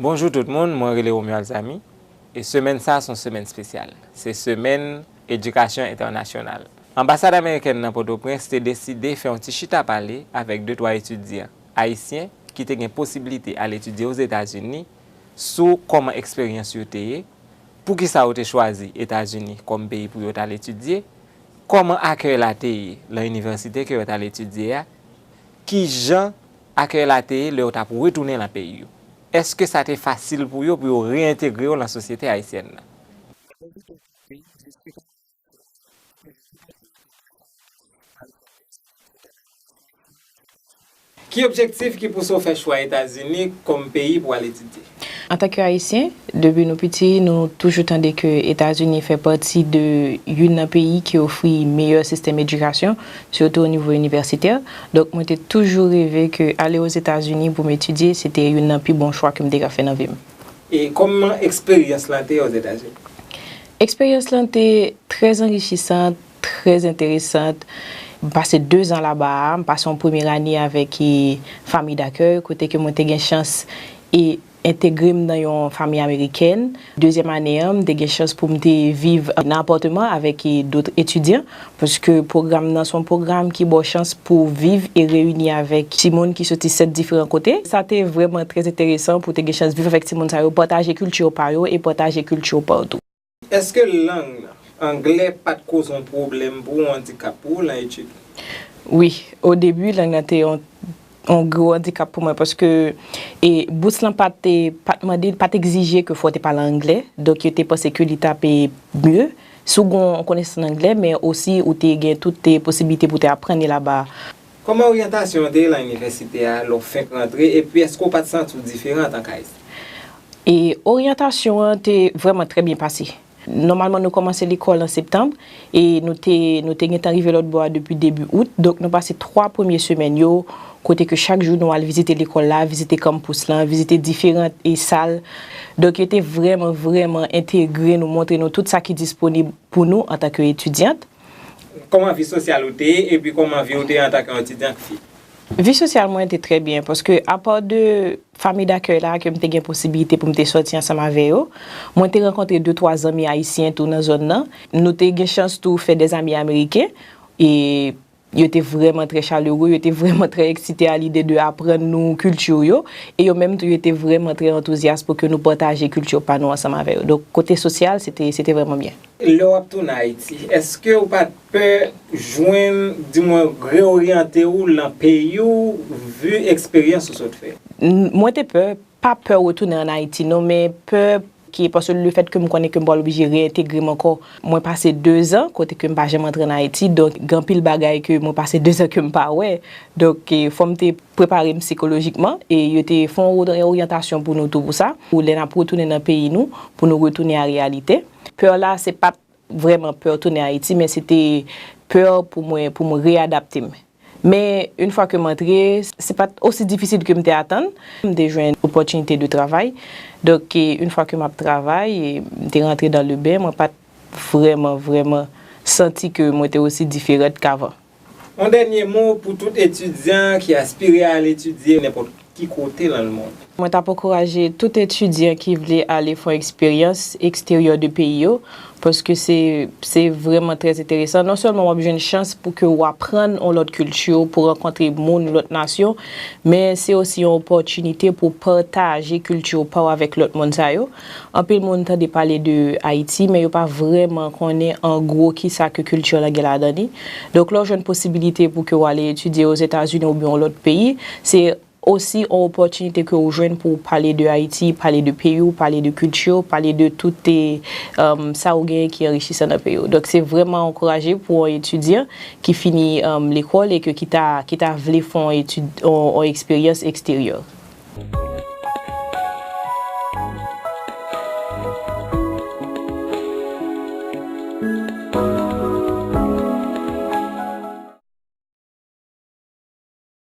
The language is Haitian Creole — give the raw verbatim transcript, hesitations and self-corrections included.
Bonjou tout moun, mwen rele Romeo Alzamy, e semèn sa a se yon semèn espesyal. Se semèn edikasyon entènasyonal. Anbasad amerikèn nan Pòtoprens te deside fè yon ti chita pale avèk de twa etidyan ayisyen ki te gen posiblite al etidye Ozetazini sou kòman eksperyans yo te ye, poukisa yo te chwazi Etazini kòm peyi pou yo t al etidye, kòman akèy la te ye lan inivèsite ke yo t al etidye a, kijan akèy la te ye lè yo t ap retounen lan peyi yo. Èske sa te fasil pou yo pou yo reyentegre yo lan sosyete ayisyèn nan? Ki objektif ki pouse w fè chwa Etazini kòm peyi pou w al etidye? Antanke Ayisyen, depi nou piti, nou toujou tande ke Etazini fè pati de youn nan peyi ki ofri meyè sistèm edikasyon, sitou o nivo inivèsitè. Donk, mwen te toujou reve ke ale Ozetazini pou m etidye, se te youn nan pi bon chwa ke m te ka fè nan vi m. E kòman eksperyans lan te ye Ozetazini? Eksperyans lan te trè anrichisan, trè enteresan. M pase de zan laba a, m pase yon premye ane avèk, e, fanmi dakèy, kote ke mwen te gen chans, e, entegre m nan yon fanmi amerikèn. Dezyèm ane an, m te gen chans pou m te viv nan apatman avèk, e, dòt etidyan, paske pwogram nan se yon pwogram ki ba w chans pou w viv e reyini avèk timoun ki soti sèt diferan kote. Sa te vrèman trè enteresan pou w te gen chans viv avèk timoun sa yo, pataje kilti pa yo e pataje kilti pa w tou. Èske lang nan, anglè, pa t koze yon pwoblèm pou w, yon andikap pou w lan etid ou? Wi, o debi, lang nan te yon, yon gwo andikap pou mwen, paske, e, bous lan pa te, pa t mande, pa t egzije ke fò w te pale anglè. Donk, yo te panse ke li t ap, e, mye si w gen yon konesans anglè, men osi ou te gen tout, e, posiblite pou w te aprann li laba a. Kòman oryantasyon w te ye lan inivèsite a lè w fenk rantre, epi èske w pa t santi w diferan antanke Ayisyen? E oryantasyon an te vrèman trè byen pase. Nòmalman, nou kòmanse lekòl an septanm, e nou te, nou te gentan rive lòt bò a depi debi out. Donk, nou pase twa premye semèn yo, kote ke chak jou nou al vizite lekòl la, vizite kanpis lan, vizite diferan, e, sal. Donk, yo te vrèman, vrèman entegre nou, montre nou tout sa ki disponib pou nou antanke etidyant. Kòman vi sosyal ou te ye, epi kòman vi w te ye antanke yon etidyant fi? Vi sosyal mwen te trè byen, paske apa de fanmi dakèy la ke m te gen posiblite pou m te sòti ansanm avè yo, mwen te rankontre de twa zanmi ayisyen tou nan zòn nan. Nou te gen chans tou fè dè zanmi ameriken, e yo te vrèman trè chalere, yo te vrèman trè eksite a lide de aprann nou kilti yo, e yo menm tou yo te vrèman trè antouzyas pou ke nou pataje kilti pa nou ansanm avè yo. Donk, kote sosyal, se te, se te vrèman byen. Lè w ap tounen Ayiti, èske w pa t pè jwenn, di mwen, reoryante w lan peyi w, vi eksperyans ou sot fè? N-, mwen te pè, pa pè retounen ann Ayiti non, men pè ki, paske lefèt ke m konnen ke m pral oblije reyentegre m ankò. Mwen pase de zan kote ke m pa janm antre ann Ayiti, donk gen anpil bagay ke mwen pase de zan ke m pa wè. Donk, e, fò m te prepare m sikolojikman, e yo te fè yon oryantasyon pou nou tou pou sa, pou lè n ap retounen nan peyi nou, pou nou retounen a reyalite. Pè la, se pa t vrèman pè tounen Ayiti, men se te pè pou mwen, pou mwen reyadapte m. Men, yon fwa ke m antre, se pa t osi difisil ke m te atann. M te jwenn opòtinite de travay. Donk, e, yon fwa ke m ap travay, e, m te rantre dan le ben, mwen pa t vrèman, vrèman santi ke mwen te osi diferan k avan. Yon dènye mo pou tout etidyan ki aspire al etidye nenpòt ki kote nan lemonn. Mwen t ap ankouraje tout etidyan ki vle ale fè yon eksperyans eksteryè de peyi yo, paske se, se vrèman trè enteresan. Non sèlman w ap jwenn chans pou ke w aprann yon lòt kilti, pou rankontre moun lòt nasyon, men se osi yon opòtinite pou w pataje kilti pa w avèk lòt moun sa yo. Anpil moun tande pale de Ayiti, men yo pa vrèman konnen an gwo kisa ke kilti la gen ladan li. Donk, lè w jwenn posibilite pou ke w ale etidye Ozetazini oubyen yon lòt peyi, se osi yon opòtinite ke w jwenn pou w pale de Ayiti, pale de peyi w, pale de kilti w, pale de tout, e, um, sa w genyen ki anrichisan nan peyi w. Donk, se vrèman ankouraje pou yon etidyan ki fini, um, lekòl e ke ki ta, ki ta vle fè yon etid, yon, yon eksperyans eksteryè.